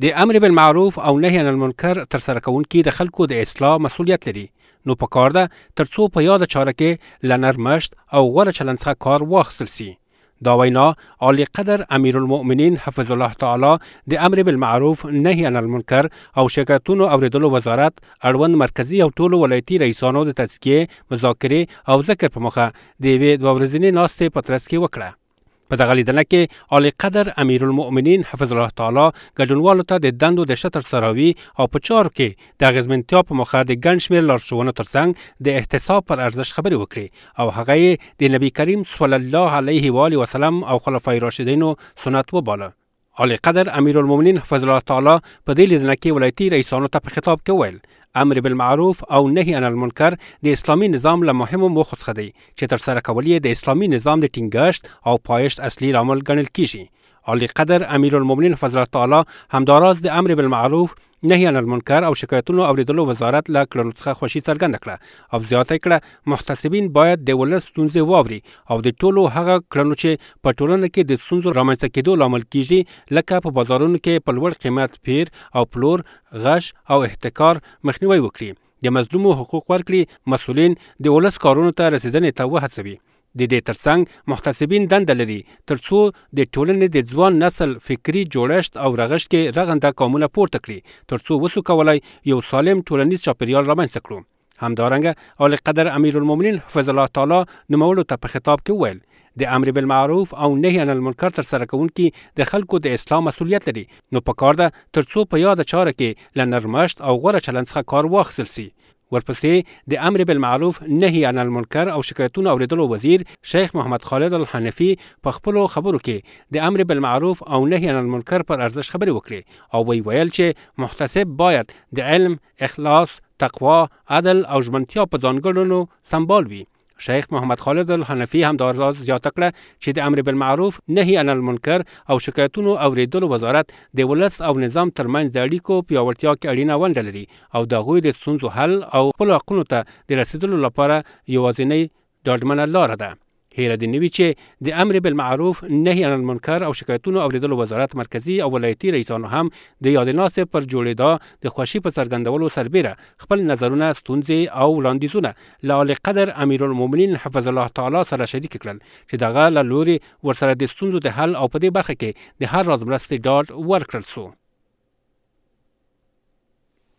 د امر بالمعروف او نهی عن المنکر ترسره کوونکي د خلکو د اصلاح مسولیت لري، نو پکار ده ترڅو په یاده چاره کې له نرمښت او غوره چلند څخه کار واخیستل سي. دا وینا عالی قدر امیرالمؤمنین حفظ الله تعالی د امر بالمعروف، نهی عن المنکر او شکایتونو اوریدلو وزارت اړوند مرکزي او ټولو ولایتي رئیسانو د تزکیې، مذاکرې او ذکر په موخه د یوې دوه ورځنۍ ناستې په ترڅ کې وکړه. په دغه لیدنه کې عالی قدر امیرالمؤمنین حفظ الله تعالی ګډونوالو ته د دندو د ښه ترسراوي او په چارو کې د اغېزمنتیا په موخه د ګڼ شمېر لارښوونو ترڅنګ د احتساب پر ارزښت خبرې وکړې او هغه یې د نبي کریم صلی الله علیه و آله وسلم او خلفای راشدینو سنت وباله. عالی قدر امیرالمؤمنین حفظ الله تعالی په دې لیدنه کې ولایتي رئیسانو ته په خطاب کې وویل، امر بالمعروف او نهی عن المنکر د اسلامي نظام له مهمو موخو څخه دی چې ترسره کول یې د اسلامي نظام د ټینګښت او پایښت اصلي لامل ګڼل کیږي. عالی قدر امیرالمؤمنین حفظ الله تعالی همداراز د امر بالمعروف، نهی عن المنکر او شکایتونو اوریدلو وزارت له کړنو څخه خوښي څرګنده کړه او زیاته یې کړه، محتسبین باید د ولس ستونزې واوري او د ټولو هغه کړنو چې په ټولنه کې د ستونزو رامنځته کېدو لامل کیږي، لکه په بازارونو کې په لوړ قیمت پیر او پلور، غش او احتکار مخنیوی وکړي، د مظلومو حقوق ورکړي، مسؤلین د ولس کارونو ته رسیدنې ته وهڅوي. د دې ترڅنګ محتسبین دنده لري ترڅو د ټولنې د ځوان نسل فکري جوړښت او رغښت کې رغنده ګامونه پورته کړي، ترڅو وسو کولای یو سالم ټولنیز چاپیریال رامنځته کړو. همدارنګه عالی قدر امیرالمؤمنین حفظ الله تعالی نوموړو ته په خطاب کې وویل، د امر بالمعروف او نهی عن المنکر ترسره کوونکي د خلکو د اصلاح مسولیت لري، نو پکار ده ترڅو په یاده چاره کې له نرمښت او غوره چلند څخه کار واخیستل سي. ورپسې د امر بالمعروف، نهی عن المنکر او شکایتونو اوریدلو وزیر شیخ محمد خالد الحنفي په خپلو خبرو کې د امر بالمعروف او نهی عن المنکر پر ارزښت خبرې وکړې او ویې ویل چې محتسب باید د علم، اخلاص، تقوا، عدل او ژمنتیا په ځانګړنو سمبال وي. شیخ محمد خالد الحنفي همداراز زیاته کړه چې د امر بالمعروف، نهی عن المنکر او شکایتونو اوریدلو وزارت د ولس او نظام ترمنځ د اړیکو پیاوړتیا کې اړینه ونډه لري او د هغوی د ستونزو حل او خپلو حقونو ته د رسیدلو لپاره یوازینۍ ډاډمنه لاره ده. هیره دې نه وي چې د امر بالمعروف، نهی عن المنکر او شکایتونو اوریدلو وزارت مرکزي او ولایتي رئیسانو هم د یادې ناستې پر جوړېدا د خوښي په څرګندولو سربېره خپل نظرونه، ستونزې او وړاندیزونه له عالی قدر امیرالمؤمنین حفظ الله تعالی سره شریک کړل چې دغه له لوري ورسره د ستونزو د حل او په دې برخه کې د هر راز مرستې ډاډ ورکړل سو.